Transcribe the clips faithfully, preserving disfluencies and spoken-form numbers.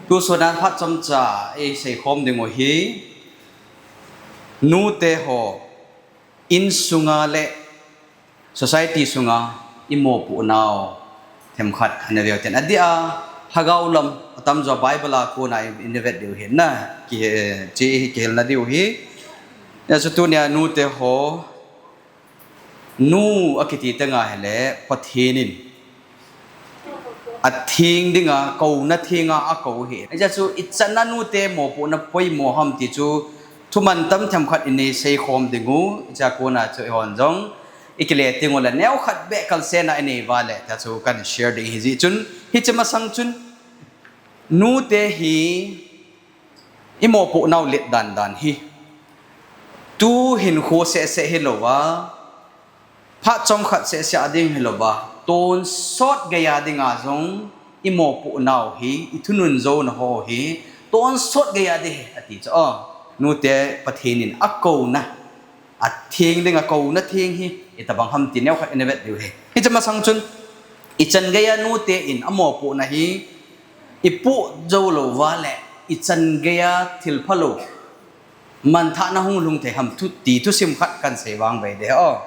Tusuna phat chomcha isei khom ding u hi, nute ho insunga le society sunga imopoh nau themkhat ana veu tin. Adeh a, lhagao lam atamjo Bible a kona i, i vet diu hi na, ki, chi hi kihilna diu hi. Hijeh chun tunia nute ho, nu akiti teng ahile, Pathen in atheng dinga, kouna thenga akou hi. Hijeh chun ichan a nute mopohna poimo ham ti chu, thuman tam themkhat inei seikhom ding u, hichea kona chu eihon jong ikile ding u le, neokhat beh kalsena inei uva le, tia chu kana share ding ahi jeh chun, hiche masang chun, nute hi imopoh nau let dandan hi, tu hinkho sehseh hilouva, phat chomkhat sehseh a ding hilouva, tonsot geiya dinga jong imopoh nau hi, ithunun jouna ho hi, tonsot geiya ding ahi, ati chu. O, nute Pathen in akouna, atheng dinga kouna theng hi itobang ham ti neokhat ina vet diu ahi. Hiche masang chun, ichan geiya nute in amopohna hi ipoh jou louva le, ichan geiya thil phalou, manthahna hung lhung thei ham ti thusim khat kahin sei vangvei ding ahi. O,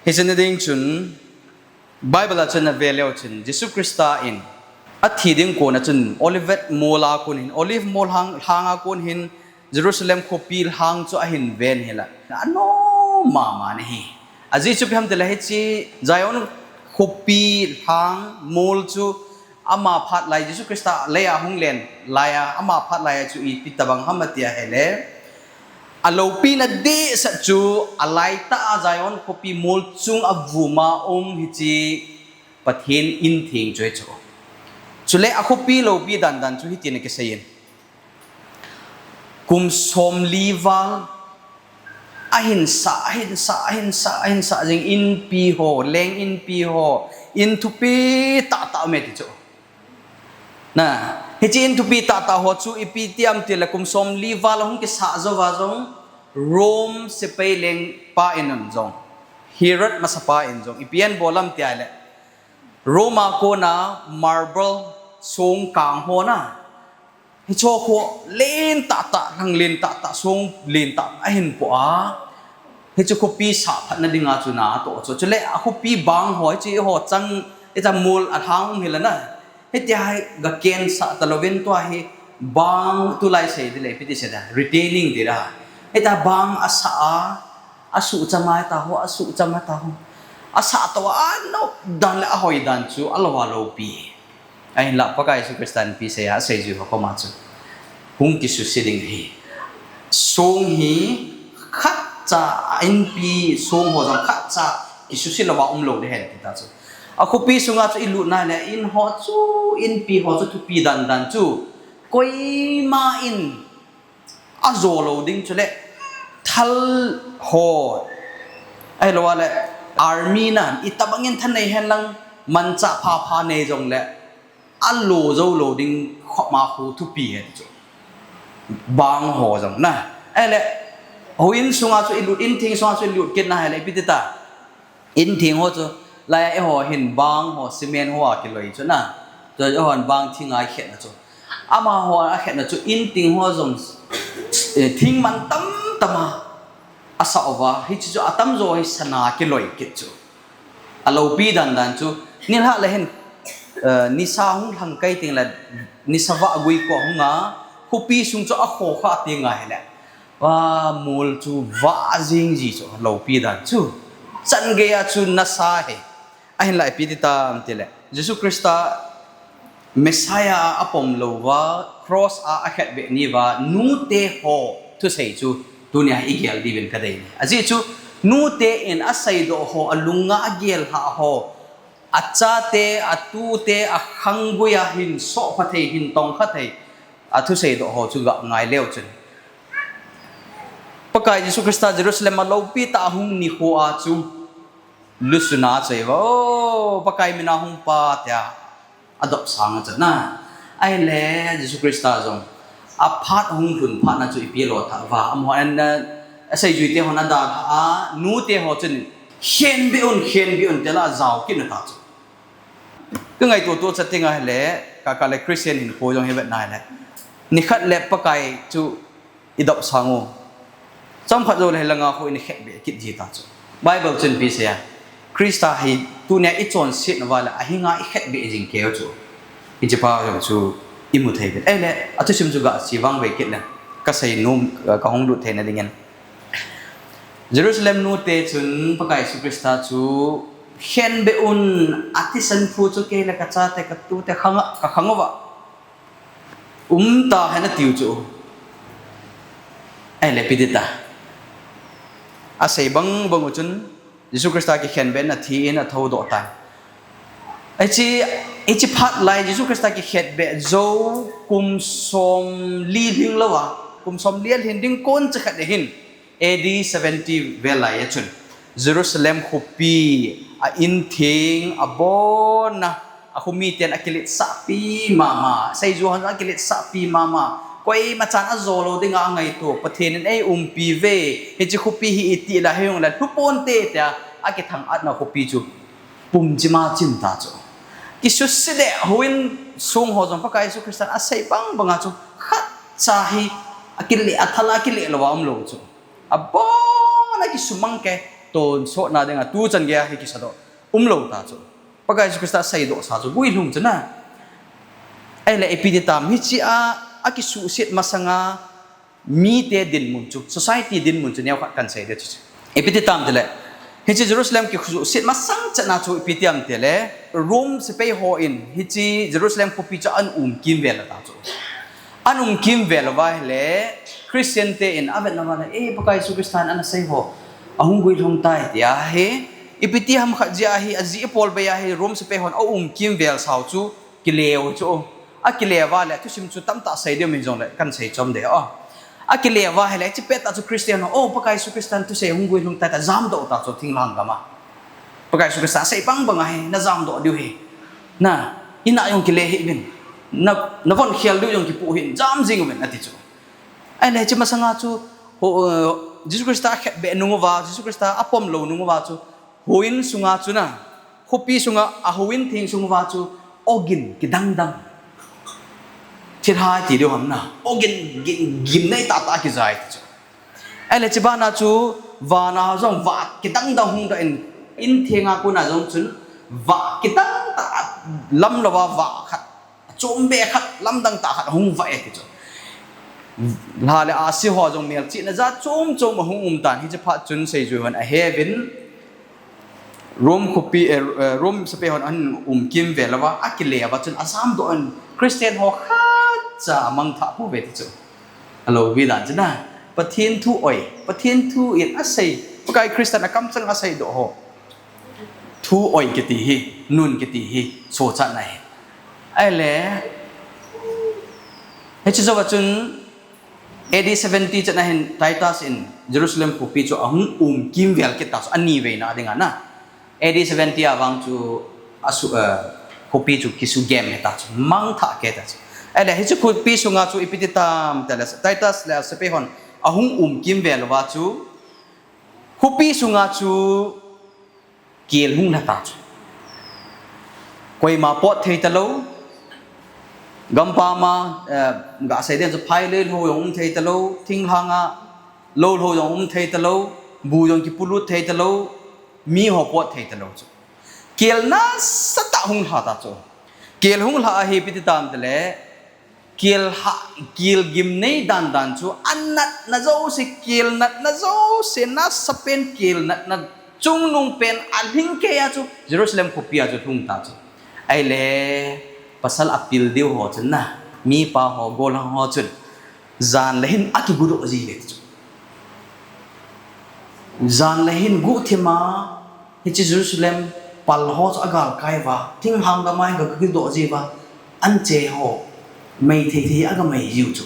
hiche na ding chun, Bible a chun ave leu chun, Jesu Christa in athi ding kona chun Olivet mol a kon hin, Olive mol lhang, lhanga kon hin, Jerusalem khopi lhang chu ahin ven hila, anom mama ahi. Ajeh chu ipi ham tile, hiche Zion khopi lhang mol chu ama phat lai, Jesu Christa leiya hung len laiya ama phat laiya chu ipi tobang ham ati ahile, aloupina dehset chu alaitah a Zion khopi mol chung avuma um hiche Pathen in theng chu ahi chu. Chule akhopi loupi dandan chu hitin akiseiyin, kum somli val ahin sah, ahin sah, ahin sah, ahin sah jing, inpi ho, leng inpi ho, in thupi tahtah aume ti chu. Na, hiche in thupi tahtah ho chu ipi ti ham tile, kum somli val ahung kisah jouva jong Rome sepai lengpa in jong, Herod masapa in jong ipi abol ham tile, Rome a kona marble songkang ho na, hicheho len tahtah, lhang len tahtah, song len tahtah ahin poh a, hiche khopi sah phatna dinga chu na atoh chu. Chule akhopi bang ho, hiche ho chang, hiche mol alhang um hila na, hitia hi gakensah talouvin, tua hi bang, tulai sei ding le ipi ti sei ding, retaining ti ding, hitia bang asah a, asuhcham a, taho asuhcham a, taho asah to a, anop dan le ahoi dan chu alou a loupi. Ahinla Pakai Jesu Christa in ipi asei a, aseijui ho koma chu, hung kisuse ding ahi. Song hi khatcha, inpi song ho jong khatcha kisuse louva umlou ding ahi, ati ta chu. Akhopi sunga chu ilut na le, in ho chu, inpi ho chu thupi dandan chu, koima in ajo lou ding, chule thal ho, ahilouleh army na, itobang in thanei henlang, manchah phapha nei jongle, alo jou lou ding khop ma khu thupi ahi chu. Bang ho jong na, ahile, houin sunga chu ilut, inthing sunga chu ilut kit na ahile, ipi ti ta, inthing ho chu, laiya eiho hin bang ho, cement ho a kiloi chu na, chu eihon bang thinga ikhetna chu, amaho akhetna chu inthing ho jong, eh, thing man tamtama asah uva, hiche chu atamjo hi sana kiloi kit chu. Aloupi dandan chu, nilhah le hin, eh, nisa hung lhang kai tengle, nisa vah gui khu ahunga, khopi sung chu akhokhah teng ahile, va, mol chu vah jing ji chu, aloupi dan chu. Chan geiya chu nasa ahi. Ahinla ipi ti tam tile, Jesu Christa Messiah a apom louva, cross a akhetbeh niuva, nute ho thusei chu tunia igel diuvin kadei ahi. Ajeh chu, nute in aseidoh ho, alunga agel lhah ho, achate, atute, akhanggui a hin sohkha thei, hin tongkha thei, athuseidoh ho chu ga ngai leu chun, Pakai Jesu Christa Jerusalem a loupi tah a hung nikho a chu, lusuna chu eiva, O, Pakai mina hung pa, tia adop sang a chu na. Ahile Jesu Christa jong aphat ahung lhun phat na chu ipi alo thah uva, amahon, aseijuite hon adalhah a, nute ho chun, khenbeh un, khenbeh un, tia la ajao kit na ta chu. Ka ngaito to cha tinga hile, ka ka le Christian hinkho jong hi vet na hile, nikhat le Pakai chu i dop sang u, chomkhat jou le hilanga khu i khetbeh kit ji ta chu. Bible chun ipi asei a, Christa hi tunia i chonset uva le ahinga i khetbeh jing keu chu, hiche pa jong chu i mu thei ve. Ahile athusim chu ga sei vang ve kit le, ka sei nom, ka hung lut theina dingin. Jerusalem nute chun Pakai Jesu Christa chu khenbeh un, athisan phu chu kei le ka chate ka tute khang a, ka khang uva um tahen atiu chu. Ahile ipi ti ta? Asei bang bang u chun Jesu Christa kikhenbeh in athi in athoudoh tan. Hiche, hiche phat lai Jesu Christa kikhetbeh jou kum somli lhing lou a, kum somli alhin ding kon chakhat ahin, A D seventy vel lai a chun Jerusalem khopi a intheng, abon a, a khomiten akiletsahpi mama, seiju hon akiletsahpi mama, koima chan ajo lou dinga angaito, Pathen in eiumpi uve, hiche khopi hi iti la hijongle lhu ponte tia akithang-atna khopi chu pum chima chim ta chu. Kisuse deh, houin sung ho jong Pakai Jesu Christan asei bang banga chu khatcha hi akile, athal a akile louva umlou chu. Abon a kisumang kei, tonsotna dinga tuchan geiya hi kisadoh umlou ta chu. Pakai Jesu Christa seidoh sa chu guilhung chu na. Ahile ipi ti tam, hiche a, akisuhset masanga mite dinmun chu, society dinmun chu neokhat kan sei ding chu. Ipi ti tam tile, hiche Jerusalem kisuhset masang chetna chu ipi ti ham tile, Rome sepai hon hiche Jerusalem khopi chu ana umkimvel ta chu. Ana umkimvel uva ahile, Christian ten avetna uva le, eh, Pakai Jesu Christan ana sei ho ahung guilhung tai tia hi, ipi ti ham khat jeh a hi, ajeh pol bei a hi Rome sepai hon aumkimvel sau chu, kile u chu. Akile uva le, thusim chu tamtah sei ding um hijongle kan sei chom ding o. Akile uva ahile, hiche pettah chu Christian ho, oh, Pakai Jesu Christan thusei hung guilhung tai tia jamdoh ta chu thinglhang gam a. Pakai Jesu Christa asei bang banga hi najamdoh diu ahi. Na, inah jong kile hih uvin. Na, navon khel diu jong kipoh hih in, jam jing uvin ati chu. Ahile hiche masanga chu, ho, eh, Jesu Christa akhetbeh nung uva, Jesu Christa apom lou nung uva chu, houin sunga chu na, khopi sunga, ahouin theng sung uva chu, ogin kidang dang, thilha iti diu ham na, ogin gi-, gimnei tahtah akijai ti chu. Ahile hiche bana chu, vana jong vah kidang dang hung doh in, inthenga kona jong chun, vah kidang tah, lam louva vah khat, achom be khat, lamdang tah khat ahung vah e ti chu. Lha le ahsi ho jong melchihna jat chom chom ahung um tan, hiche phat chun seijui hon ahe uvin, Rome khopi, eh, eh, Rome sepai hon ana umkimvel uva, akile uva chun ajamdoh in, Christian ho khatcha amangthah pouve ti chu. Alou vi dan chu na. Pathen thu oi, Pathen thu in asei, Pakai Christan akamchang aseidoh ho thu oi kiti hi, nun kiti hi, sochatna ahi. Ahile, hiche jouva chun A D seventy chan a hin Titus in Jerusalem khopi chu ahung umkimvel kit ta chu, ani veina dinga na. A D seventy a vang chu asu-, eh, khopi chu kisugem hita chu, mangthah kei ta chu. Ahile, hiche khopi sunga chu ipi ti tam tile, Titus le asepai hon ahung umkimvel uva chu, khopi sunga chu kel hung lha ta chu. Koima pot thei talou, gampam a, eh, gasei ding chu phailei lhou jong um thei talou, thinglhanga lou lhou jong um thei talou, bu jong kipolut thei talou, mi ho pot thei talou chu. Kel nasatah hung lha ta chu. Kel hung lha ahi ipi ti tam tile, kel ha, kel gimnei dan dan chu, anatna jouse, kel natna jouse, nasapen kel natna chungnung pen alhingkeiya chu, Jerusalem khopia chu lhung ta chu. Ahile, pasal apil diu ho chun na, mipa ho, gollhang ho chun, jan le hin akigodoh jiuve chu. Jan le hin guhthima, hiche Jerusalem pal ho chu agalkai uva, thinglhang gama hin agagodoh jiuva, anche ho, mei thei thei agamei jiu chu.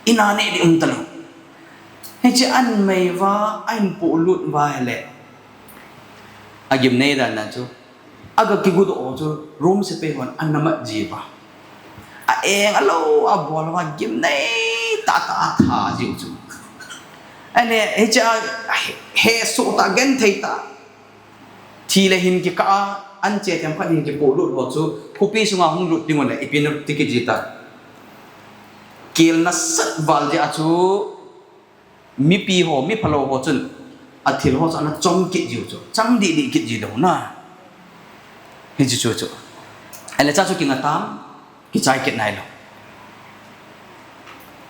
Ina neh ding um talou. Hiche anmei uva, ahin polut uva ahile, agimnei dan dan chu, agakigodoh ho chu Rome sepai hon anamat jiuva. A-eng alou, abol uva gimnei tahtah atha jiu chu. Ahile, hiche a, he, hesoh tah, genthei tah, thi le hin kikah a, Anche themkhat hin kipolut ho chu khopi sunga hung lut ding uleh ipi nati kit ji ta. Kel nasat val jeh a chu mipi ho, mi phalou ho chun athil ho chu ana chom kit jiu chu, chang didi kit ji lou na. Hichu chu chu. Ahile cha chu kinga tam, kichai kit nailou.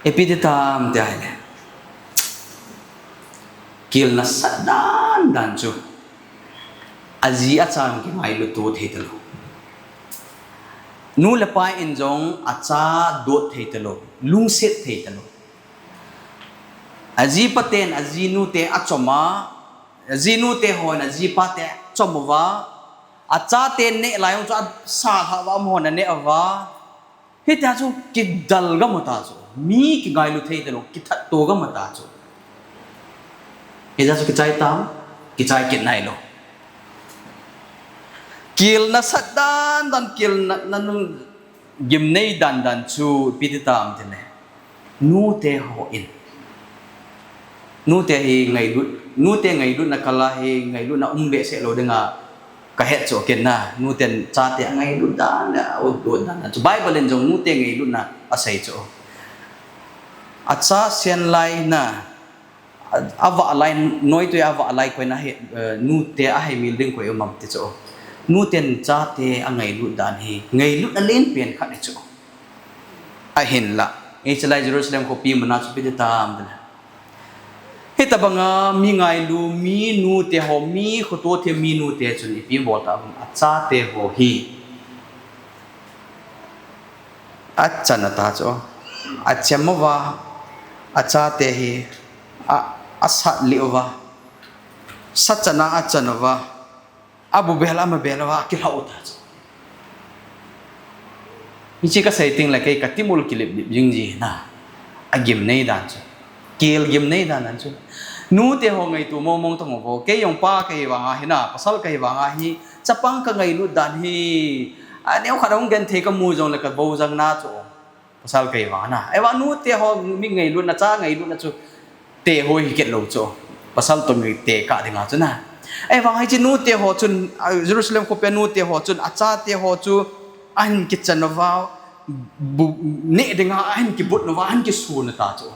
Ipi ti tam ti ahile, kel nasat dan dan chu aji acha kingailut to thei talou. Nu le pa in jong acha dot thei talou, lungset thei talou. Aji pa ten aji nu te achom a, aji nu te hon aji pa te achom uva, acha te neh lai jong chu asa lhah uva, amahon aneh uva. Hitia chu kidal gam ta chu, mi kingailu thei talou, kithat to gam ta chu. Hijeh chu kichai tam, kichai kit nailou. Kel nasat dan dan, kel na, na, na, gimnei dan dan chu ipi ti tam tile, nute ho in, nute hi ngailut, nute ngailutna kal a hi ngailutna um behseh lou dinga kahet chu ken na. Nuten chate angailut dan le audot dan chu Bible in jong nute ngailutna asei chu. Acha sen lai na, a, avah lai, noitui avah lai koina hi, eh, nute ahaimil ding koi um am ti chu. Nuten chate angailut dan hi ngailutna lenpen khat hi chu. Ahinla, hiche lai Jerusalem khopi muna chu ipi ti tam tile, hitobanga mi ngailu, mi nute ho, mi khoto them mi nute chun ipi bol ta ham, achate ho hi achan ata chu, achem uva, achate hi a, asat lih uva, sachana achan uva, abubel amabel uva akilhah u ta chu. Hiche kasei tengle kei katimul kilip lip jing ji na. Agimnei dan chu, kel gimnei dan dan chu. Nute ho ngaito mong mong tang uvo. Kei jong pa kahi vanga hi na, pasal kahi vanga hi, chapang kangailut dan hi, aneokhat ahung genthei kamu jongle kabou jang na chu. Pasal kahi vanga na, ahivang nute ho mi ngailutna, cha ngailutna chu tehoi hi kit lou chu. Pasal toh mi tekah dinga chu na. Ahivang hiche nute ho chun, a, Jerusalem khopia nute ho chun achate ho chu ahin kichan uva, bu, neh dinga ahin kibut uva, ahin kisun uta chu.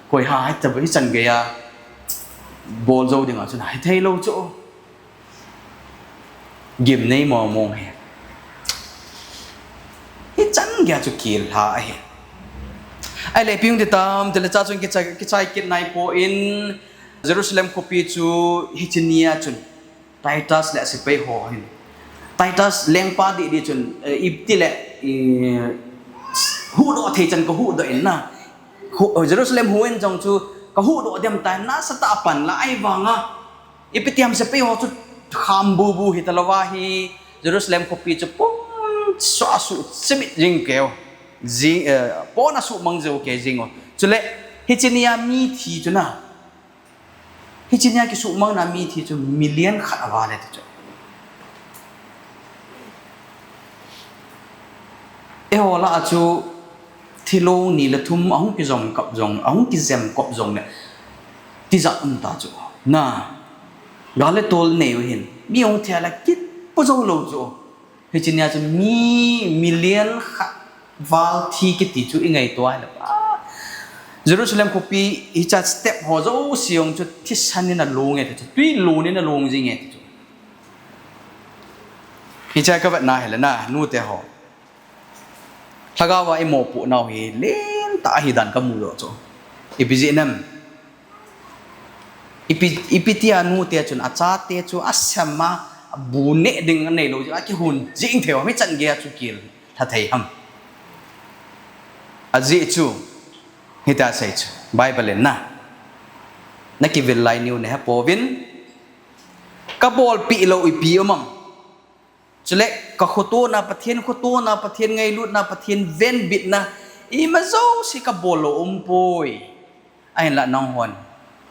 Koiha hitabang hichan geiya bol jou dinga chu na hithei lou chu. Gimnei mong mong hi. Hichan geiya chu kel lha ahi. Ahile ipi hung ti tam tile cha chun kichai, kichai kit naipoi. Jerusalem khopi chu hiche nia chun Titus le asepai ho hin, Titus lengpa didi chun, eh, iti le, eh, huhdoh thei chan kahuhdoh in na. Hu, Jerusalem hung in jong chu kahuhdoh dem tai, nasatah a pan la ahivanga ipi ti ham, sepai ho chu kham bubu hita louva hi Jerusalem khopi chu pon asuh chimit jing keu, jing, eh, pon asuhmang jou kei jing u. Chule hiche nia mi thi chu na, hiche nia kisuhmangna mi thi chu million khat aval e ti chu. Eiho lah a chu thilong ni le thum ahung kijom kop jong, ahung kijem kop jongle tijat um ta chu. Na, gal le tol nei u hin, mi hung thi a la kipu jou lou chu. Hiche nia chu mi million khat val thi kiti chu ingaito a hile, ah, Jerusalem khopi hiche step ho jouse jong chu thisan in along e ti chu, twi lon in along jing e ti chu. Hiche kavetna hile na, nute ho, lhagao a imopohnau hi lentah ahidan kamu jo chu. Ipi jeh ham? Ipi, ipi tia nute chun achate chu asem a, bu neh ding aneilou jeh a kihon jing thei u ham, hichan geiya chu kel lha thei ham? Ajeh chu hitia asei chu, Bible in na, nakivil lai niu nahe pouvin, kabolpeh lou ipi um am? Chule kakhotona Pathen, khotona Pathen, ngailutna Pathen, venbitna, ima jouse kabol lou umpoi. Ahinla nanghon,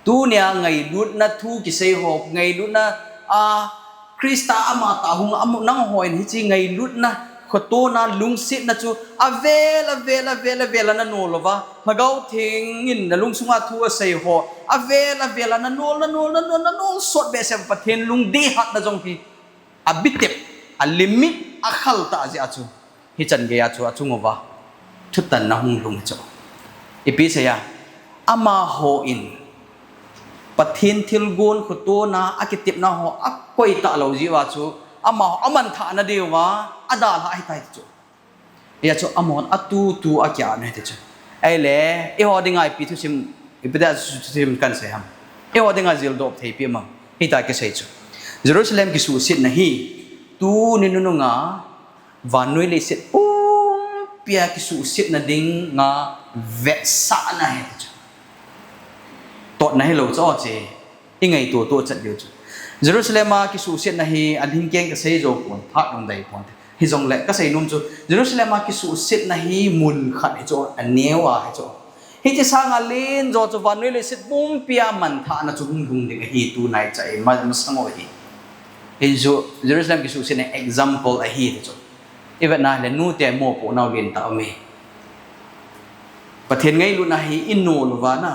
tunia ngailutna thu kisei ho, ngailutna a, Christa amatah hung a, nanghon hiche ngailutna, khotona, lungsetna chu avel, avel, avel, avel a nanol uva, Lhagao Theng in nalungsunga thu asei ho avel, avel a nanol, nanol, nanol, nanol sot behseh, Pathen lungdehatna jong hi abitep, alimit akhal tah jeh a chu, hichan geiya chu achung uva thutanna hung lhung chu. Ipi seiya, amahon Pathen thilgon khotona akitepna ho akoi talou jeh uva chu, amaho amanthahna diuva adalhah ahitai chu. Hijeh chun amahon atutu akiah ahi ti chu. Ahile, eiho dinga ipi thusim, ipi dia thusim kahin sei ham. Eiho dinga jildoh theipi ham. Hitia kisei chu. Jerusalem kisuhsetna hi, tuni nununga, vannoi leiset pumpia kisuhsetna dinga vetsahna ahi ti chu. Totna hilou chu ahi chu. Ingaito to chat diu chu. Jerusalem a kisuhsetna hi alhingkeng kasei jou pon, phat jong dei ponte. Hijongle kasei nom chu, Jerusalem a kisuhsetna hi mun khat ahi chu, aneo ahi chu. Hiche sanga len jo chu vannoi leiset pumpia manthahna chu hung lhung ding ahi, tunaicha i ma, masang u hi. Hichu Jerusalem kisuhsetna example ahi ti chu. Ivetna le nute mopohnau lentah aume. Pathen ngailutna hi inol uva na,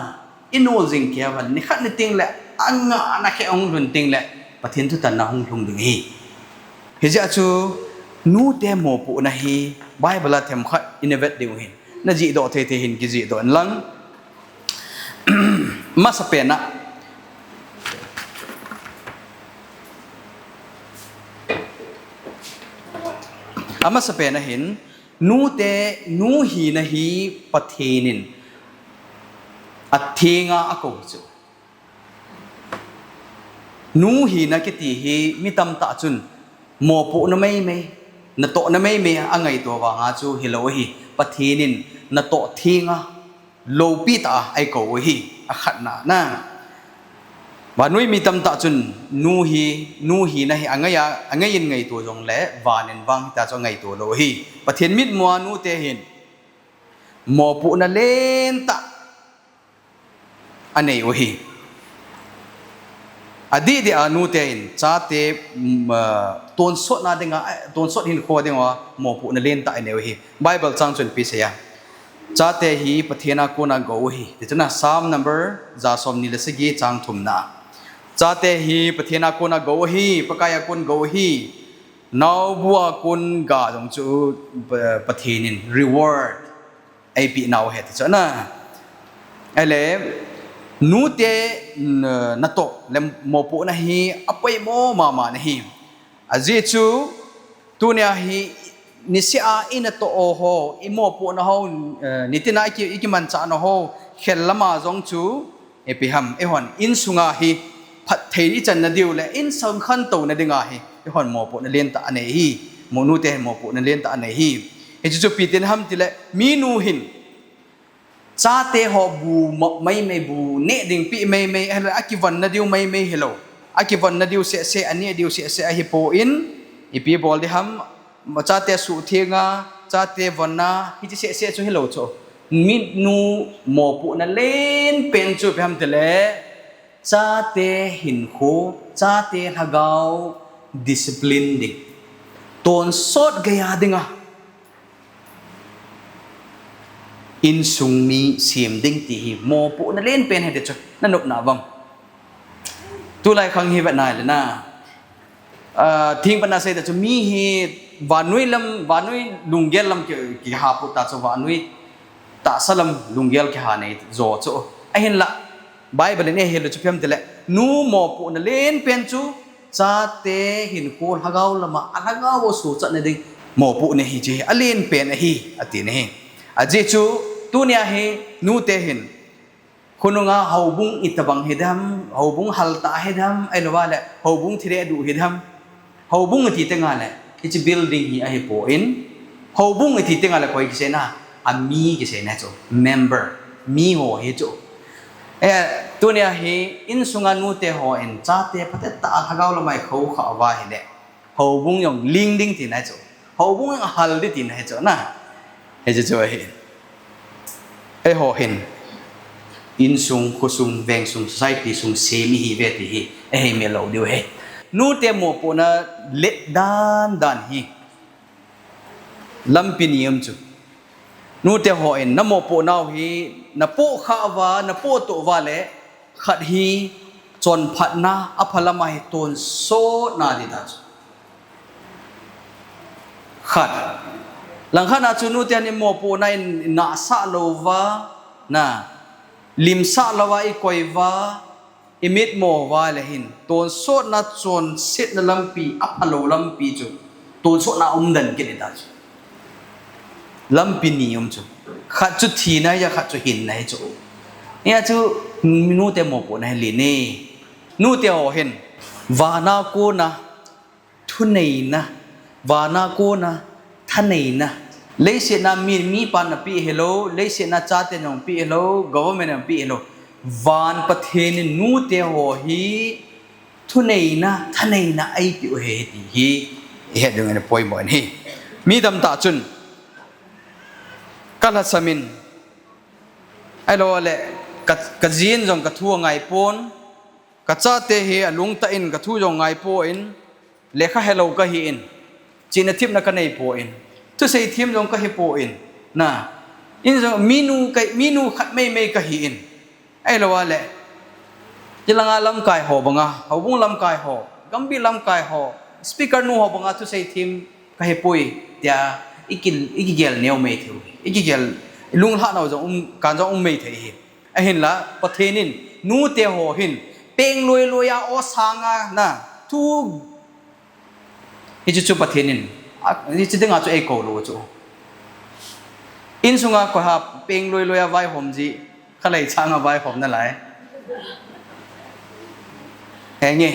inol jing kei uva, nikhat niteng le, angahna khe ahung lhun teng le, Pathen thutanna hung lhung ding ahi. Hijeh a chu, nute mopohna hi, Bible a themkhat ina vet diu ahi. Najihdoh thei thei hin kijihdoh in lang. Masapen a. Amasapen a hin, nute, nu hina hi Pathen in athenga akou chu. Nu hina kiti hi mi tamtah chun mopohna meimei, natohna meimei angaito vanga chu hilou ahi. Pathen in natoh thenga, loupi tah a eikou u ahi, akhatna na. Vannoi mi tamtah chun nu hi, nu hina hi angai a, angai in ngaito jongle, van in vang hitia chu angaito lou ahi. Pathen mitmua nute hin mopohna lentah anei u ahi. Adih dih a nute in chate, mm, ah, tonsotna dinga, eh, tonsot hinkho dinga mopohna lentah anei u ahi. Bible chang chun ipi seiya, chate hi Pathen a kona gou u ahi. Ti chu na Psalm number ja somni le sagi chang thumna. Chate hi Pathen a kona gou u ahi, Pakai a kon gou u ahi. Naobu a kon ga jong chu, Pa-, Pathen in reward eipeh nau ahi ti chu na. Ahile, nute, n-, natoh le mopohna hi apoimo mama na ahi. Ajeh chu, tunia hi niseh a inatoh u ho, imopohna ho, eh, nitina iki, ikimanchahna ho, khel lama jong chu, ipi ham, eihon insunga hi phatthei ichanna diu le, insung khantouna dinga hi, eihon mopohna lentah anei hi, mo nute hin mopohna lentah anei hi. Hichu chu ipi tin ham tile, minu hin, chate ho bu mop meimei, bu neh ding peh meimei, ahile akivonna diu meimei hilou. Akivonna diu seh seh, aneh diu seh seh ahipon, ipi bol ding ham, chate suhthenga, chate vonna, hiche seh seh chu hilou chu. Minu mopohna lenpen chu ipi ham tile, chate hinkho, chate lhagao discipline ding. Tonsot geiya dinga insung mi sem ding ti hi mopohna lenpen ahi ti chu, nanop na vang. Tulai khang hi vet nai le na. Ah, thingpana seita chu mi hi vannoi lam, vannoi lunggel lam ki, kiha put ta chu vannoi tahsa lam lunggel kiha nei jo chu. Ahinla, Bible in eihil u chu ipi ham tile, nu mopohna lenpen chu, chate hinkho lhagao lama, alhagao u suhchatna ding mopohna hi chu hi, alenpen ahi, ati na hi. Ajeh chu, tunia hi, nute hin, khonunga houbung itobang hidem, houbung haltah hidem, ahilouva le, houbung thilheh duh hidem. Houbung iti tenga le, hiche building hi ahipon, houbung iti tenga le koi kiseina, ami kiseina chu, member, mi ho hi chu. Eh, tunia hi insunga nute hon chate phatecha a lhagao lama eikhoukhah uva ahile, houbung jong ling ding tina chu. Houbung jong ahal ding tina hi chu na. Hiche chu ahi. Eiho hin, insung, khosung, vengsung, society sung sem ihiuve ti hi, eihil lou diu ahi. Nute mopohna let dan dan hi, lampi ni um chu. Nute hon, namopohnau hi, napohkhah uva, napohtoh uva le, khat hi, chonphatna, apha lama hi, tonsotna ding ta chu. Khat. Langkhat na chu nute ni mopohna in nahsah lou va, na, limsah lou va i koi va, i mitmo va le hin tonsotna chonsetna lampi, aphalou lampi chu tonsotna umdan kit ta chu. Lampi ni um chu. Khat chu thina, ya khat chu hinna hi chu. Ya chu nute mopohna hi lin e. Nute ho hin vana kona thuneina, vana kona thaneina. Leiset na mi, mipan napeh hilou, leiset na chate napeh hilou, government napeh hilou. Van Pathen in nute ho hi thuneina, thaneina eipeh u ahi ti hi i het ding in apoimo in ahi. Mi tamtah chun, ka lhasam in, ahilou le, ka, ka jin jong ka thu angai pon, ka chate hi alungtah in ka thu jong ngai pon, lekha helou ka hi in, chihna themna ka nei pon, thusei them jong ka hi pon, na, in jong minu ka, minu khat meimei ka hi in, ahilou le, chilanga lamkai ho banga, houbung lamkai ho, gambih lamkai ho, speaker nu ho banga thusei them ka hi poi, tia i ki, i kigel neo mai thei u, i kigel, lunglhah nau jong um, kan jong um mai thei hi. Ahinla, Pathen in, nute ho hin, peng loi loi a, o sanga, na, thu, hichu chu Pathen in, a, hichu dinga chu eikou lou chu. Insunga koi ha peng loi loi a vaihom ji, khalei changa vaihom nalai. Henge,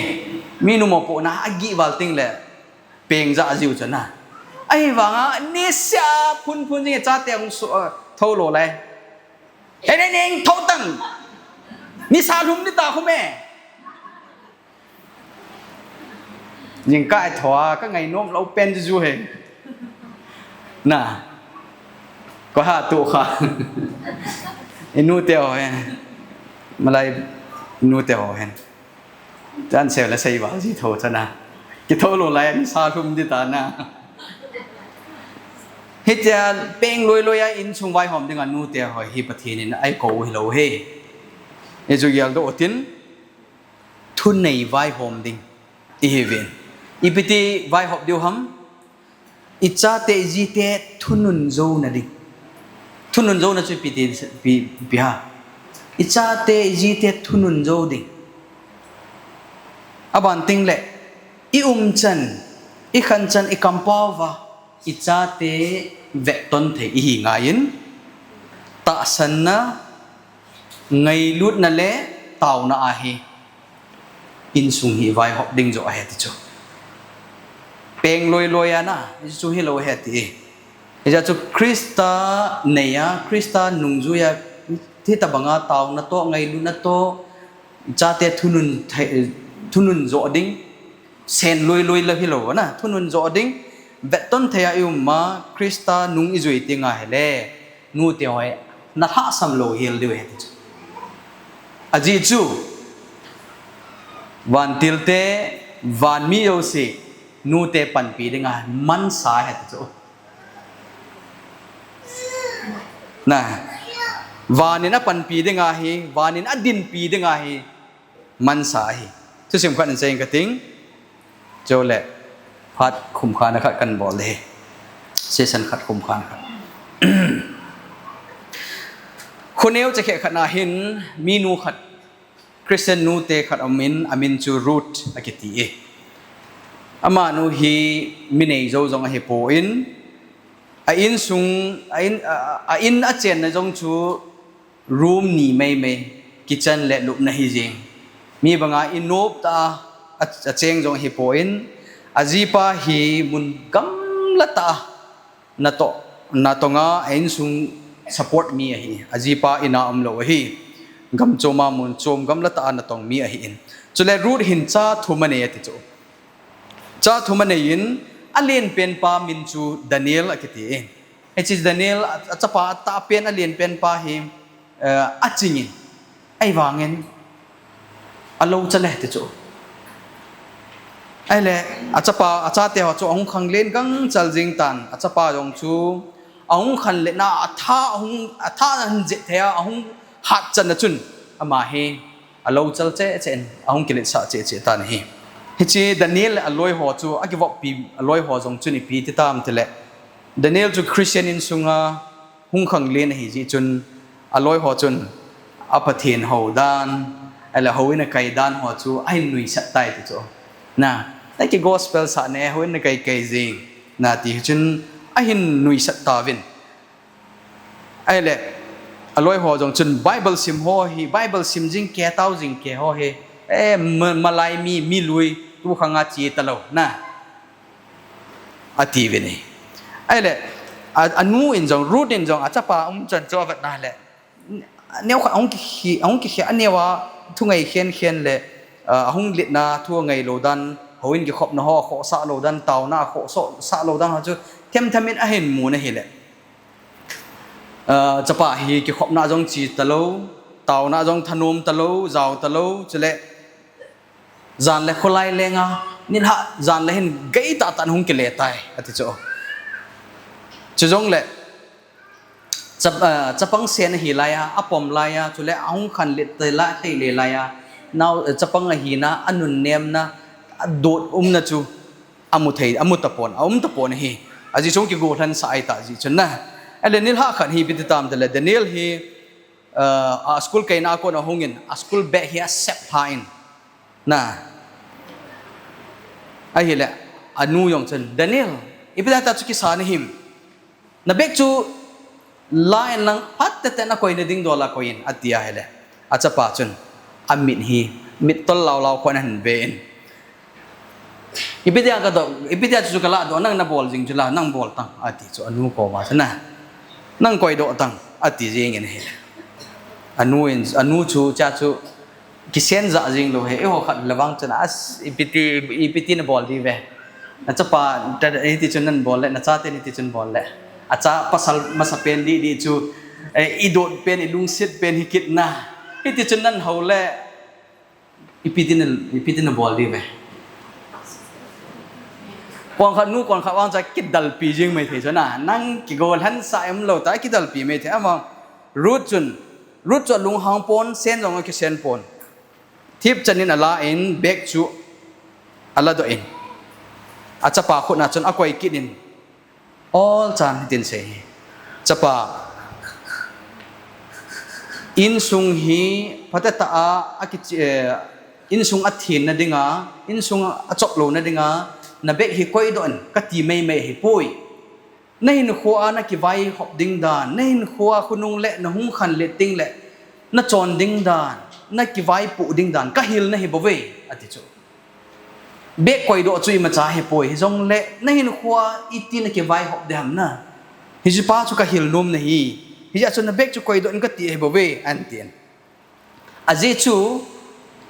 minu mopohna agih val teng le, peng ja jiu chu na. Ahivanga, nisa phun phun jing chate hung su, a, thou lou lai. Ene neng thou tang. Nisa lhum ni ta khu me. Jingkah a thoa, ka ngainom lou pen juju he. Na. Ko ha tu kha. I nute ho he. Malai nute ho he. Chan seu la sei val ji thou chana. Kithou lou lai nisa lhum di ta na. Hitia peng loi loi a insung vaihom dinga nute ho hi Pathen in eikou hilou he. Hichu geldoh utin, thunei vaihom ding ihiuvin. Ipi ti vaihop diu ham? I chate i jite thunun jouna ding. Thunun jouna chu ipi ti, ipi, ipi ham? I chate i jite thunun jou ding. Aban teng le, i umchan, i khanchan, i kampao va, i chate vetton thei ihi ngai in, tahsanna, ngailutna le taona ahi, insung hi vaihop ding joh ahi ti chu. Peng loi loi a na, hichu hilou ahi ti. Hijeh chun Christa nei a, Christa nungjui a, hitabanga taona toh, ngailutna toh, chate thunun thei, thunun joh ding, sen loi loi la hilou na, thunun joh ding, vetton thei a i um a, Christa nung i jui teng ahile, nute ho hi, na lhahsam lou hel diu ahi ti chu. Ajeh chu, vantil te, van mi jouse, nute panpi dinga mansa ahi ti chu. Na, van in apanpi dinga hi, van in adinpi dinga hi, mansa ahi. Thusim khat in seiyin kating. Chule, phat khumkhana khat kan bol ding ahi. Session khat khumkhana khat. Khoneo chakhe khat na hin, minu khat, Christian nute khat aum in, amin chu Ruth akiti e. Amanu hi mi neijou jong ahipon, a insung, a in, a, a in a chenna jong chu room ni meimei, kitchen le lupna hijeng. Mi banga inop tah a, a, acheng jong ahipon, ajipa hi mun gamla tah a natoh, natong a, a insung support mi ahi. Ajipa in a umlou ahi. Gam chom a mun chom gamla tah a natong mi ahin. Chule Ruth hin cha thum anei ati chu. Cha thum anei in, alen penpa min chu Daniel akiti in. Hiche Daniel, a, achapa atahpen alen penpa hi, eh, aching in. Ahivangin, alou chal e ti chu. Ahile, achapa, achate ho chu ahung khanglen gangchal jing tan, achapa jong chu, ahung khanlet na, atha, ahung, atha ahin jet thei a, ahung hatchan na chun, ama hi, alou chal cheh cheh in, ahung kiletsah cheh cheh tan ahi. Hiche Daniel le aloi ho chu, akivoppi aloi ho jong chun ipi ti tam tile, Daniel chu Christian insunga hung khanglen ahi jeh chun, aloi ho chun a Pathen hou dan, ahile houin akai dan ho chu ahin nuisat tai ti chu. Na, na ki gospel sah ne, houin nakai kai jing, na ti chun ahin nuisat tauvin. Ahile, aloi ho jong chun Bible sim ho hi, Bible sim jing kei, tao jing kei ho hi, eh, ma-, malai mi, mi lui, tu khanga che talou, na, atiuvin ahi. Ahile, a, anu in jong, Ruth in jong, achapa um chan chu avet na le, neo khat ahung kikhi, ahung kikhi, aneo a thungai khen khen le, a, ahung letna thu angai lou dan, houin kikhopna ho, khohsah lou dan, taona khohsah lou dan ho chu, them them in ahin mun ahile. A, chapa hi kikhopna jong che talou, taona jong thanom talou, jao talou, chule jan le kholai lenga, nilhah jan le hin gai tah tah in hung kile tai, ati chu. Chujongle, chap-, a, chapang sen ahi laiya, apom laiya, chule ahung khanlet te la, thei le laiya, nao, chapang ahina, anunnemna, adot umna chu, amu thei, amu tapon, aum tapon ahi. Ajeh chu kigolhansah ahi ta jeh chun na. Ahile nilhah khat hi ipi ti tam tile, Daniel hi, a, a school kaina a kon ahungin, a school bag hi asep lhan. Na. Ahile, anu jong chun, Daniel, ipi dia tah chu kisa nahim. Na bag chu la in lang phat tete na koi na ding dol a koi in, ati ahile. Achapa chun, amit hi, mit tol lau lau khon ahin ve in. Ipi dia kadoh, ipi dia chu kaladoh, nang nabol jing chu la, nang bol tan, ati chu, anu koma chu na. Nang koidoh tan, ati jing in ahi. Anu in, anu chu, cha chu, kisen jah jing lou ahi, eiho khat le vang chun, as, ipi ti, ipi ti nabol diu ve. Nachapa, ta, hiti chun nabol le, nachaten hiti chun bol le. Acha pasal masapen didi chu, eh, idot pen, ilungset pen hi kit na. Hiti chun nahou le, ipi ti na, ipi ti nabol diu ve. Kon khat nu, kon khat vang cha kidalpi jing mai thei chu na. Nang kigolhansah umlou ta, kidalpi mai thei ama. Ruth chun, Ruth chu alunghang pon, sen jong akisen pon. Thip chan in ala in, bag chu aladoh in. Achapa khut na chun akoi kit in. Ol chan hitin asei. Chapa, insung hi phatetah a, aki, eh, insung athenna dinga, insung achop louna dinga, na bag hi koidoh in, kati mai mai ahipoi. Nahinkhoa nakivaihop ding dan, nahinkhoa khonung le nahung khanlet ding le nachon ding dan, nakivaipoh ding dan, kahil nahi bouve, ati chu. Bag koidoh chu imacha ahipoi, hijongle nahinkhoa iti nakivaihop ding ham na. Hichepa chu kahil nom nahi. Hijeh chun na bag chu koidoh in kati ahi bouve, atin. Ajeh chu,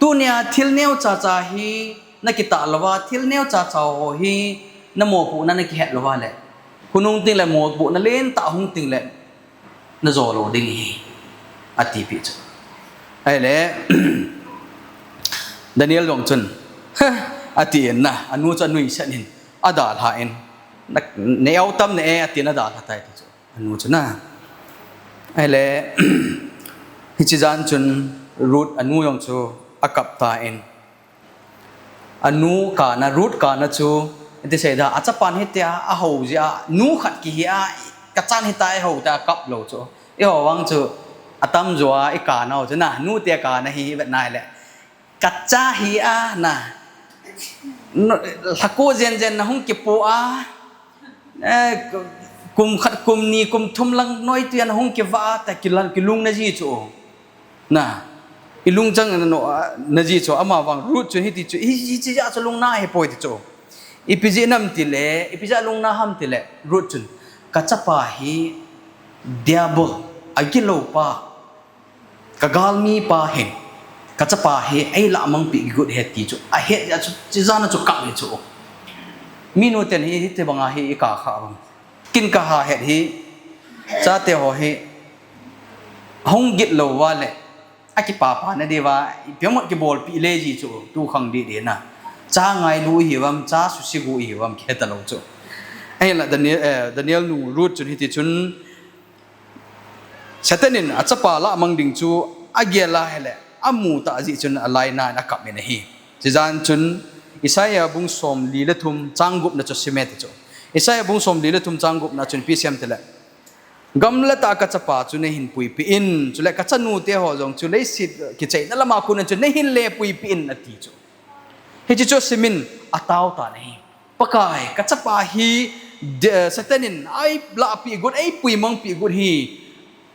tunia thil neocha cha hi nakitah louva, thil neocha cha ho hi namopohna nakihet louva le, khonung teng le mopohna lentah hung teng le, najo lou ding ahi, atipeh chu. Ahile, Daniel jong chun, ha, atin na, anu chu anuisat in, adalhan, na, neo tam ne e, atin adalha tai ti chu. Anu chu na. Ahile, hiche jan chun Ruth anu jong chu akap tan. Anu kana, Ruth kana chu, iti seida, achapan hitia, ahou jeh a, nu khat kihi a, kachan hitia eihou tia akap lou chu. Eiho vang chu, atamjo a, ikana u chu na, nute kana hi, ivet nai le. Kacha hi a, na. No, lhako jen jen nahung kipo a, Eh, kum khat, kum ni, kum thum lang noi tuiya nahung kivah a, ta kilal, kilungna ji chu. Na, ilungchang na no, ah, na ji chu, ama vang Ruth chun hiti chu, hi, hi, hiche jeh a chu lungna ahipoi ti chu. Ipi jeh ham tile, ipi jeh a lungna ham tile, Ruth chun, kachapa hi diabol, agilou pa, kagalmi pa hin, kachapa hi eilah mangpeh kigot ahi ti chu, ahet jeh a chu, hiche jan a chu kap ahi chu. Minu ten hi, hiti banga hi ikah kha vang. Ken kaha het hi, chate ho hi, hung gitlou uva le, akipapa na diuva, ipi ham kibolpeh le ji chu, tu khang didi na. Cha ngailu ihiuvam, cha suse gu ihiuvam, kihe talou chu. Ahinla Daniel, eh, Daniel nu Ruth chun hiti chun, Satan in achapa lahmang ding chu agel a ahile, amu tah jeh chun alainat in akap in ahi. Hiche jan chun Isaiah bung somli le thum chang gupna chu sim e ti chu. Isaiah bung somli le thum chang gupna chun ipi asei em tile, gamla tah a kachapa chu neihin puipeh in, chule kachanute ho jong chu leiset kicheina lama kon a chu neihin le puipeh in ati chu. Hiche chu asimin atao tan ahi. Pakai, kachapa hi, de-, Satan in eilahpeh got, eipuimangpeh got hi,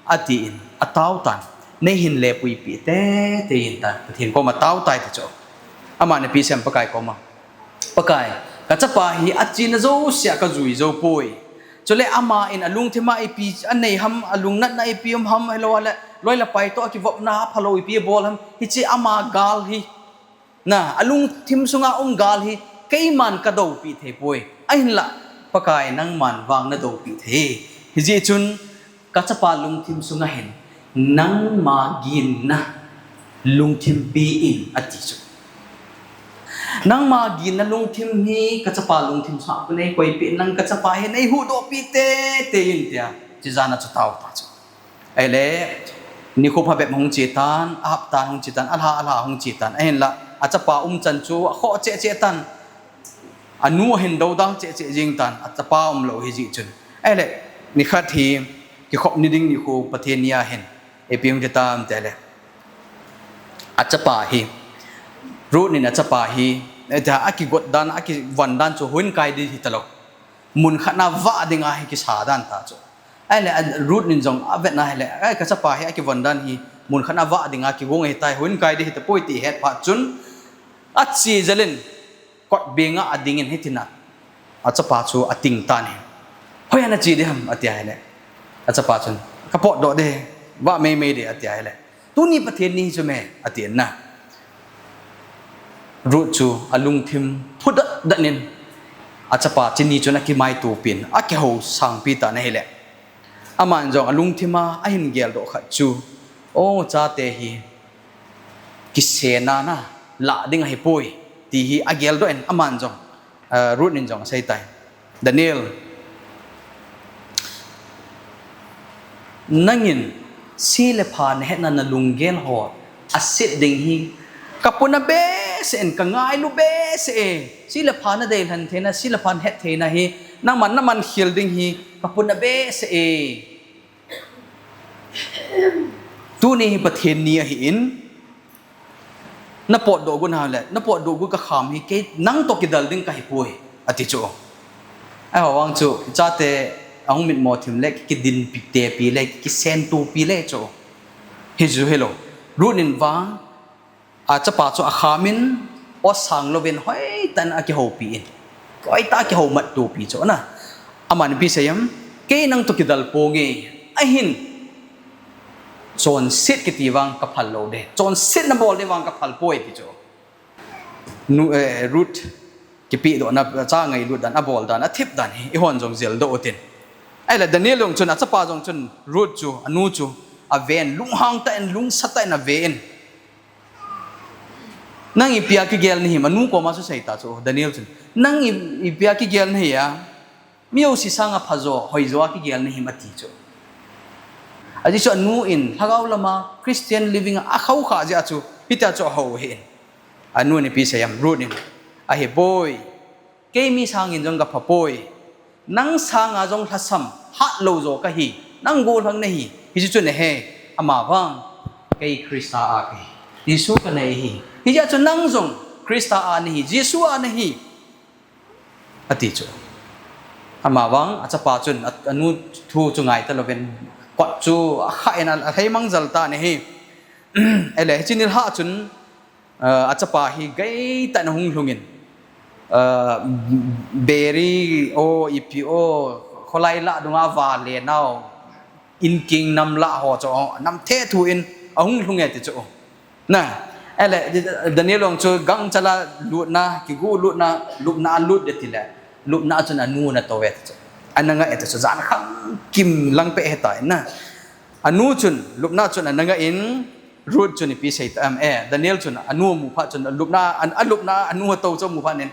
atin, atao tan. Neihin le puipeh teitei in tan, Pathen koma atao tai ti chu. Aman ipi asei em Pakai koma, Pakai, kachapa hi achena jousea kajui jou poi. Chule aman alungthim a ipi anei ham, alungnatna ipi um ham, hilou le loi le pai toh akivopna aphalou ipi abol ham, hiche ama gal hi, na, alungthim sunga um gal hi keiman kadoupeh thei poi. Ahinlah, Pakai, nangman vang nadoupeh thei. Hijeh chun, kachapa lungthim sunga hin, nangma ginna lungthim pe in ati chu. Nangma ginna lungthim hi kachapa lungthim sunga kon neikoipeh in lang, kachapa hi neihuhdohpeh teitei in tia, hiche jan a chu atao ta chu. Ahile, nikho phabep hung che tan, ahapta hung che tan, alha, alha hung che tan. Ahinlah, achapa umchan chu akhoh cheh cheh tan. Anu ahin doudal cheh cheh jeng tan, achapa umlou hijeh chun. Ahile, nikhat hi, kikhop ni ding nikho Pathen ni ahin, ipi hung che tam tile, achapa hi, Ruth in achapa hi, eh, tia akigot dan, akivon dan chu houin kai ding hitalou, mun khat na vah dinga hi kisa dan ta chu. Ahile, a, Ruth in jong avetna hile, ai, kachapa hi akivon dan hi mun khat na vah dinga kigong ahitai, houin kai ding hitapoi ti ahet phat chun, ache jel in, kot benga adingin hitin a, achapa chu ating tan ahi. Hoiya nache ding ham, ati ahile, achapa chun, kapotdoh ding, vah meimei ding, ati ahile, tuni Pathen ni hi chu me, atin a, Ruth chu alungthim phudat dat in, achapa chini chun akimaitopin, akihou sangpi tan ahile, aman jong alungthim a ahin geldoh khat chu, o, chate hi kisenna lah ding ahipoi, ti hi ageldoh in, aman jong, eh, Ruth in jong aseitai, Daniel, nangin se le pha nahetna nalunggel ho aset ding hi kapuna behseh in, kangailu behseh e. Se le pha nadeilhen theina, se le pha nahet theina hi nangman naman khel ding hi kapuna behseh e. Tuni hi Pathen ni ahin, napotdoh got nale, napotdoh got kakham hi kei nangtoh kidel ding kahipoi, ati chu. Ahivang chu, chate ahung mitmo thim le, kidinpi tepi le, kisentopi le chu. Hichu hilou, Ruth in vang, achapa chu akhamin, o, sang louvin hoitah in akihoupi in, hoitah a kihoumat topi chu na. Aman ipi asei em, kei nangtoh kidel ponge, ahin, chonset kiti vang kaphal lou ding, chonset nabol ding vang kaphal poi ti chu. Nu, eh, Ruth kipehdohna, cha ngailut dan, abol dan, athep dan hi eihon jong jeldoh utin. Ahile Daniel jong chun, achapa jong chun Ruth chu, anu chu aven, lunghang tah in, lungsa tah in aven, nang ipia kigel nahim, anu koma chu aseita chu Daniel chun, nang i, ipia kigel nahi a, mi jouse sanga phajo, hoijo a kigel nahim, ati chu. Ajeh chu anu in lhagao lama Christian living a akhoukha jeh a chu hitia chu ahou ahin. Anu in ipi asei em, Ruth in, ahipoi, kei mi sangin jong kapha poi, nang sanga jong lhasam hatlou jo kahi, nang gollhang nahi, hichu chu nahe, amavang kei Christa a kahi, Jesu kanei ahi. Hijeh a chu nang jong Christa a nahi, Jesu a nahi, ati chu. Amavang achapa chun a, anu thu chu ngaita louvin, kot chu akhah in a, alhai mangjal tan ahi. Ahile, hiche nilhah chun, eh, achapa hi geitah in ahung lhungin, eh, beri o, ipi o, kholai lah dunga vale nau, inkeng nam lah ho chu, namthe thu in ahung lhung e ti chu. Na, ahile, Daniel jong chu gangchal a lutna, kigu lutna, lupna a lut ding tile, lupna a chun anu ana tou e ti chu. Ana ngah e ti chu, jan khangkim lang peh ahitai na. Anu chun, lupna chun ana ngah in, Ruth chun ipi asei tam, eh, Daniel chun anu amu phat chun, lupna, an, alupna, anu atou chu amu phat in,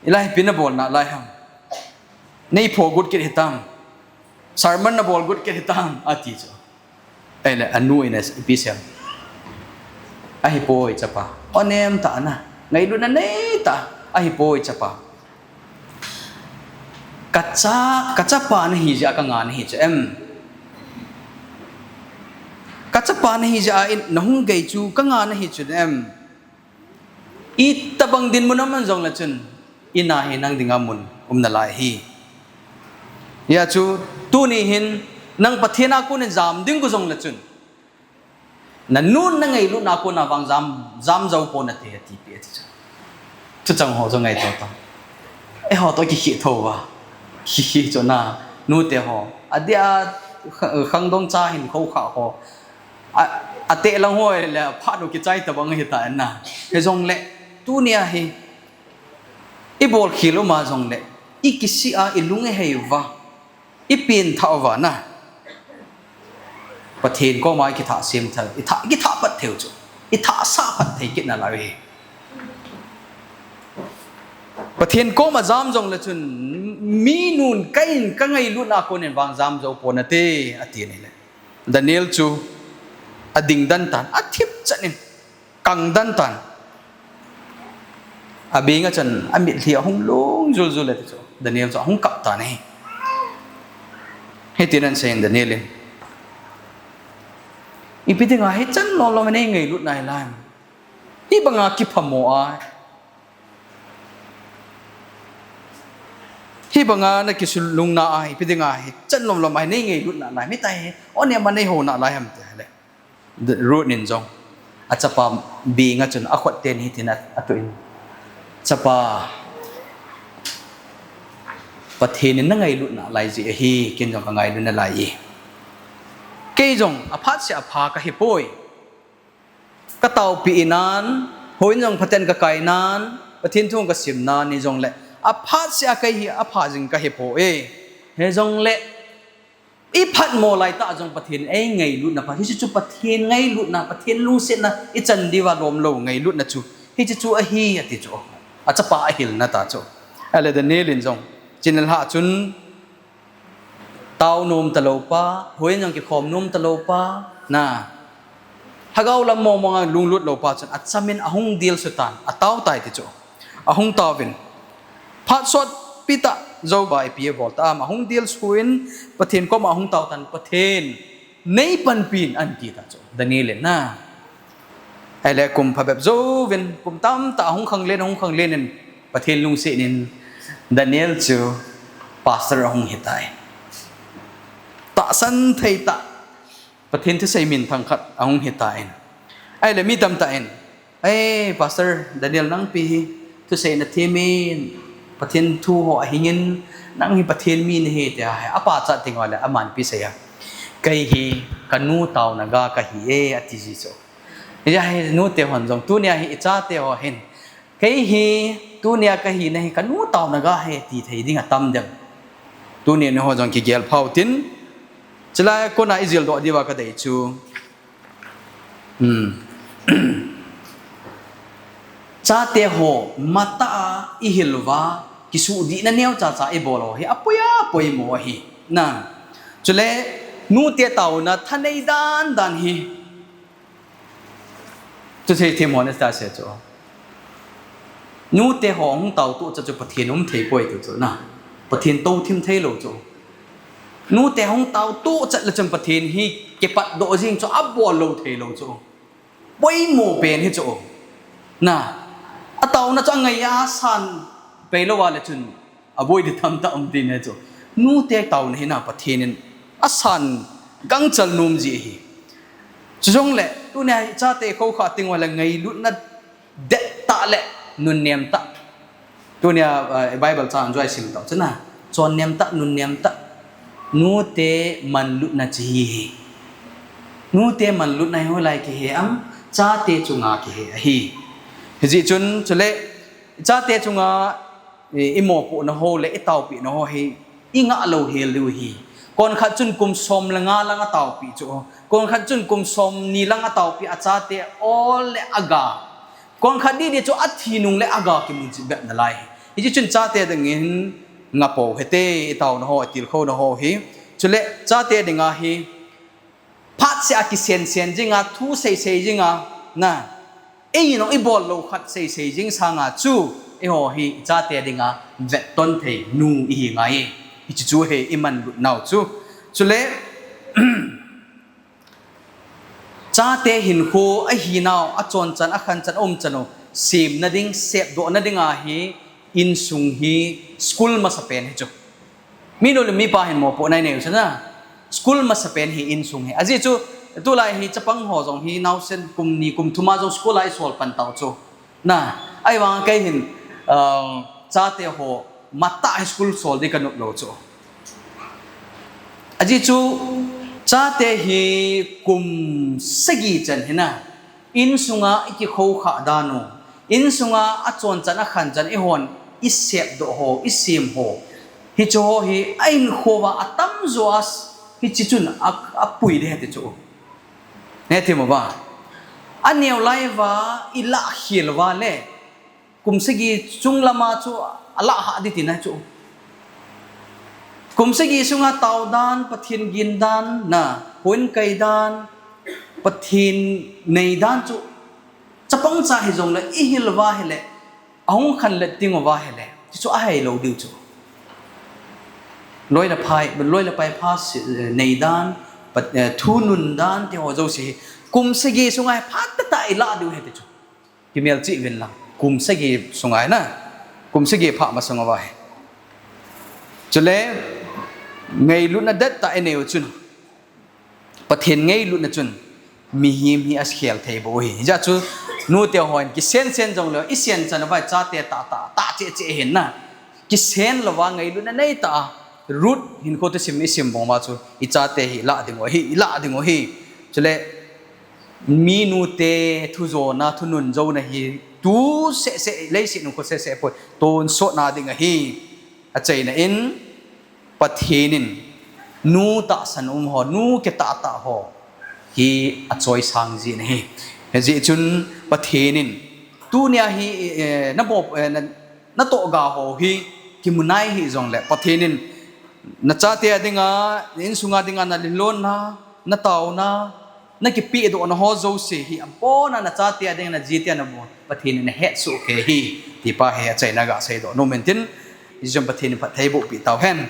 hilai hi ipi nabolna lai ham, neipho got kit hitam, sermon nabol got kit hitam, ati chu. Ahile anu in ipi asei em, ahipoi chapa, o, nem tah na, ngailutna nei tah, Ahipoi chapa. Kacha, kachapa nahi jeh a kanga nahi chu em. Kachapa nahi jeh a in, nahung gei chu kanga nahi chu em. Itobang dinmun aman jongle chun, in a hi nang dinga mun um nalai ahi. Hijeh chun, tuni hin, nang Pathen a konin jam ding kou jongle chun, nanun nangailutna a kona vang jam, jam jou ponate, atipeh ati chu. Thuchang ho chu ngaito tao. Eiho toh kikhel thou va. Kikhel chu na, nute ho. Adia, kha-, khangdong cha hin khoukhah ho. A, ateh lang ho le, aphat u kichai tobang hita na. Hijongle, tunia hi, ibolkhel uma jongle, ikisih a, ilung ihei uva, ipengthah uva na, Pathen koma ikithah sem thei, ithah, ikithah pat thei u chu, ithahsah pat thei kit nalai u ahi. Pathen koma jam jongle chun, mi nun keiin kangailutna a konin vang jam jou ponate, ati ahile. Daniel chu ading den tan, athip chan in, kang den tan. Abeng a chun, amitlhi ahung lhung juljul e ti chu, Daniel chu ahung kap tan ahi. Hitin aseiyin Daniel in, ipi dinga hichan lomlom a nei ngailut nalai ham? Hibanga kiphamo a, hibanga nakisulungna a, ipi dinga hichan lomlom a nei ngailut nalai ham? Hitia hi, o, nei ama nei hou nalai ham ti ahile. Ruth in jong, achapa beng a chun akhut teni hitin a, atuh in, Chapa, Pathen in nangailut nalai jeh ahi, ken jong kangailu nalai e. Kei jong aphat seh a pha kahipoi. Kataopi nan, houin jong phaten kakai nan, Pathen thu kasim nan, hijongle aphat seh a kei hi apha jing kahipoi. Hijongle, iphatmo laitah jong Pathen in eingailutna pha. Hiche chu Pathen ngailutna, Pathen lungsetna ichan diuva lomlou ngailutna chu, hiche chu ahi, ati chu. Achapa ahilna tah chu. Ahile Daniel in jong, chun lhah chun, tao nom talou pa, houin jong kikhom nom talou pa, na, lhagao lam mong mong a lunglut lou pa chun achamin ahung dilsu tan, atao tai ti chu. Ahung taovin, phat sotpi tah jouva ipi abol tam, ahung dilsuin Pathen koma ahung tao tan, Pathen, neipanpin, ati ta chu Daniel in na. Ahile kum phabep jouvin, kum tamtah ahung khanglen, ahung khanglen in, Pathen lungset in Daniel chu pastor ahung hitai. Tahsan thei tah, Pathen thusei minthang khat ahung hitan. Ahile mi tamtah in, "Ei, Pastor Daniel, nangpi hi thusei nathem in, Pathen thu ho ahingin, nang hi Pathen mi nahi," tia hi apachat teng uleh aman ipi asei a, "Kei hi kanu taona ga kahi e," ati ji chu. Hijeh hin nute hon jong, tunia hi ichate ho hin, "Kei hi tunia kahina hi kanu taona ga ahi," ti thei ding atam dem? Tunia nangho jong kigel pha utin, chulai a kona ijil doh diuva kadei chu, Hmm. Chate ho matah a ihil uva, kisuhdihna neocha cha ibol u hi apoi a poimo ahi. Na, chule, nute taona thanei dan dan hi, chu sei thim hon esta se chu. Nute ho hung tao tuchat chu Pathen um thei poi ti chu na. Pathen tou thim thei lou chu. Nute hung tao tuchat le chun Pathen hi kipatdoh jing chu abol lou thei lou chu. Poimo pen hi chu. Na. Ataona chu angai a san pei lou a le chun aboi di tamtah um tin ahi chu. Nute taona hi na Pathen in asan gangchal nom ji ahi. Chujongle, tunia chate khoukhah teng uleh ngailutna dettah le nunnem tah. Tunia, eh, Bible chang chu isim tau chun a. Chonnem tah, nunnem tah. Nute manlutna chu hi hi. Nute manlutna hi hoilai kihe ham, chate chunga kihe ahi. Hijeh chun, chule, chate chunga, i, imopohna ho le itaopehna ho hi ingah lou hel diu ahi. Konkhat chun kum som le nga lang ataopeh chu. Konkhat chun kum somni lang ataopeh, achate ol le aga. Konkhat didi chu athi nung le aga kimu jing bep nalai. Hijeh chun chate dingin ngah pou hite, itaona ho, itilkhouna ho hi. Chule chate dinga hi phatseh a kisensen jinga, thu seisei jinga, na, ei nung ibol lou khat seisei jing sanga chu, Eiho hi ichate dinga vetton thei nu ihi ngai. Hiche chu hi iman lut nau chu. Chule chate hinkho ahinau, achonchan, akhanchan, aumchan u semna ding, sepdohna dinga hi insung hi school masapen hi chu. Minu le mipa hin mopohna inei u chu na. School masapen hi insung hi. Ajeh chu tulai hi chapang ho jong hi naosen kum ni kum thum a jong school a isol pan tau chu. Na, ahivang kei hin, uh, chate ho matah hi school sol ding kanop lou chu. Ajeh chu chate hi kum sagi chan hi na, insunga ikikhoukhah dan u, insunga achonchan akhanchan eihon isepdoh ho, isem ho, hiche ho hi ahinkho uva atamjo a hiche chun a, apui ding ahi ti chu. Neti mo uva. Aneo lai uva ilah khel uva le, kum sagi chung lama chu alah hah ding tina chu. Kum sagi sunga tao dan, Pathen gin dan, na, hon kai dan, Pathen nei dan chu chapang cha hijongle ihil uva hile, ahung khanlet ding uva hile, chu ahai lou diu chu. Loi le pai, loi le pai pha si, eh, nei dan, Pat-, eh, thu nun dan, ti ho jouse hi kum sagi sunga hi phatah tah ilah diu ahi ti chu. Kimelchih uvin lang. Kum sagi sunga hi na. Kum sagi pha masang uva hi. Chule, ngailutna dettah inei u chun, Pathen ngailutna chun mihem hi akhel thei bou ahi. Hijeh chun nute hon kisensen jongleu, isen chan uva chate tahtah, tah cheh cheh ahin na. Kisen louva ngailutna neitah a, Ruth hinkho thusim isim bang uva chu, ichate hi ilah ding u ahi, ilah ding u ahi. Chule, minute thujona, thunun jona hi, tu seh seh, leiset hinkho seh seh poi, tonsotna ding ahi. Achaina in, Pathen in nu tahsan um ho, nu kitah tah ho hi achoisang jin ahi. Hijeh chun Pathen in tunia hi, eh, nabol, eh, na, natoh ga ho hi kimu nai hijongle Pathen in nachate a dinga, na insunga dinga nalilonna, nataona, nakipehdohna ho jouse hi abona nachate a dinga najite a nabol Pathen in ahetsoh kei ahi, ti pa hi achaina gaseidoh nom in tin, ijeh chun Pathen in phatthei boh peh tauhen.